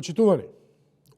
Почитувани,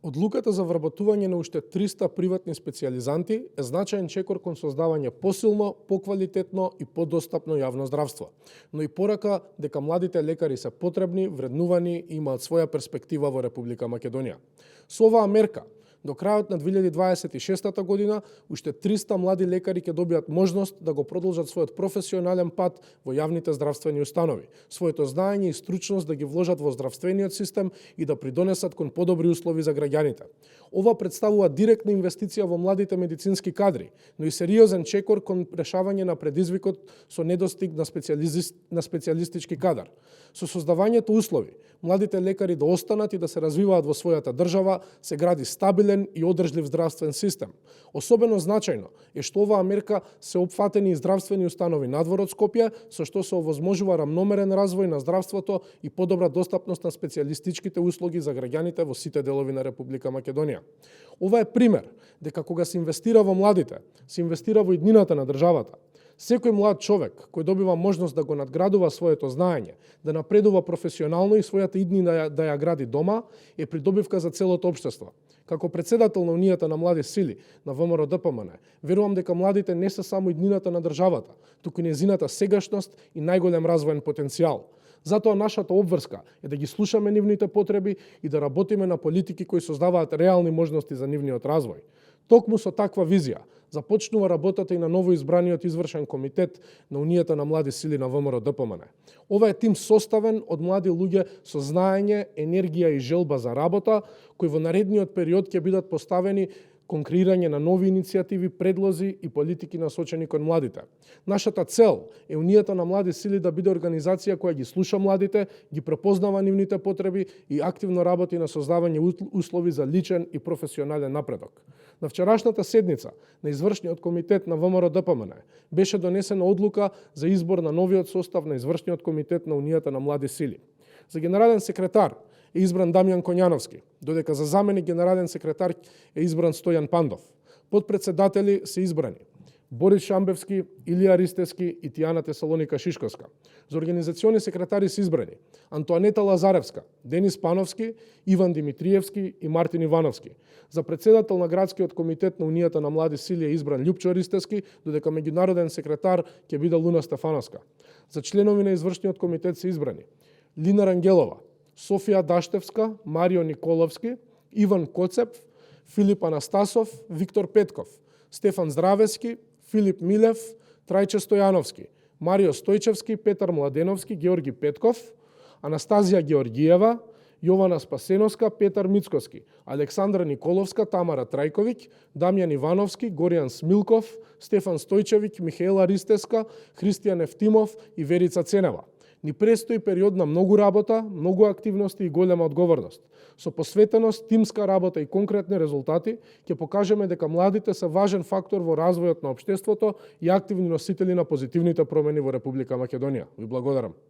одлуката за вработување на уште 300 приватни специјализанти е значаен чекор кон создавање посилно, поквалитетно и подостапно јавно здравство, но и порака дека младите лекари се потребни, вреднувани и имаат своја перспектива во Република Македонија. Со оваа мерка, до крајот на 2026 година, уште 300 млади лекари ќе добијат можност да го продолжат својот професионален пат во јавните здравствени установи, своето знаење и стручност да ги вложат во здравствениот систем и да придонесат кон подобри услови за граѓаните. Ова представува директна инвестиција во младите медицински кадри, но и сериозен чекор кон решавање на предизвикот со недостиг на специјалистички кадар. Со создавањето услови, младите лекари да останат и да се развиваат во својата држава, се гради стабилен и одржлив здравствен систем. Особено значајно е што оваа мерка се опфатени и здравствени установи надвор од Скопје, со што се овозможува рамномерен развој на здравството и подобра достапност на специјалистичките услуги за граѓаните во сите делови на Република Македонија. Ова е пример дека кога се инвестира во младите, се инвестира во иднината на државата. Секој млад човек кој добива можност да го надградува своето знаење, да напредува професионално и својата иднина да ја гради дома, е придобивка за целото општество. Како председател на Унијата на млади сили на ВМРО ДПМН, верувам дека младите не се само иднината на државата, туку и нејзината сегашност и најголем развоен потенцијал. Затоа нашата обврска е да ги слушаме нивните потреби и да работиме на политики кои создаваат реални можности за нивниот развој. Токму со таква визија започнува работата и на новоизбраниот извршен комитет на Унијата на млади сили на ВМРО ДПМН. Ова е тим составен од млади луѓе со знаење, енергија и желба за работа, кои во наредниот период ќе бидат поставени кон креирање на нови иницијативи, предлози и политики насочени кон младите. Нашата цел е Унијата на млади сили да биде организација која ги слуша младите, ги препознава нивните потреби и активно работи на создавање услови за личен и професионален напредок. На вчерашната седница на извршниот комитет на ВМРО ДПМН беше донесена одлука за избор на новиот состав на извршниот комитет на Унијата на млади сили. За генерален секретар е избран Дамјан Коњановски, додека за заменик генерален секретар е избран Стојан Пандов. Подпредседатели се избрани Борис Шамбевски, Илија Ристевски и Тијана Тесалоника Шишковска. За организациони секретари се избрани Антоанета Лазаревска, Денис Пановски, Иван Димитриевски и Мартин Ивановски. За председател на градскиот комитет на Унијата на млади сили е избран Љупчо Ристевски, додека меѓународен секретар ќе биде Луна Стефановска. За членови на извршниот комитет се избрани Лина Рангелова, Софија Даштевска, Марио Николовски, Иван Коцеп, Филип Анастасов, Виктор Петков, Стефан Здравески, Филип Милев, Трајче Стојановски, Марио Стојчевски, Петар Младеновски, Георги Петков, Анастазија Георгиева, Јована Спасеновска, Петар Мицкоски, Александра Николовска, Тамара Трајковиќ, Дамјан Ивановски, Горијан Смилков, Стефан Стојчевиќ, Михаела Ристеска, Христијан Ефтимов и Верица Ценева. Ни престои период на многу работа, многу активности и голема одговорност. Со посветеност, тимска работа и конкретни резултати ќе покажеме дека младите се важен фактор во развојот на општеството и активни носители на позитивните промени во Република Македонија. Ви благодарам.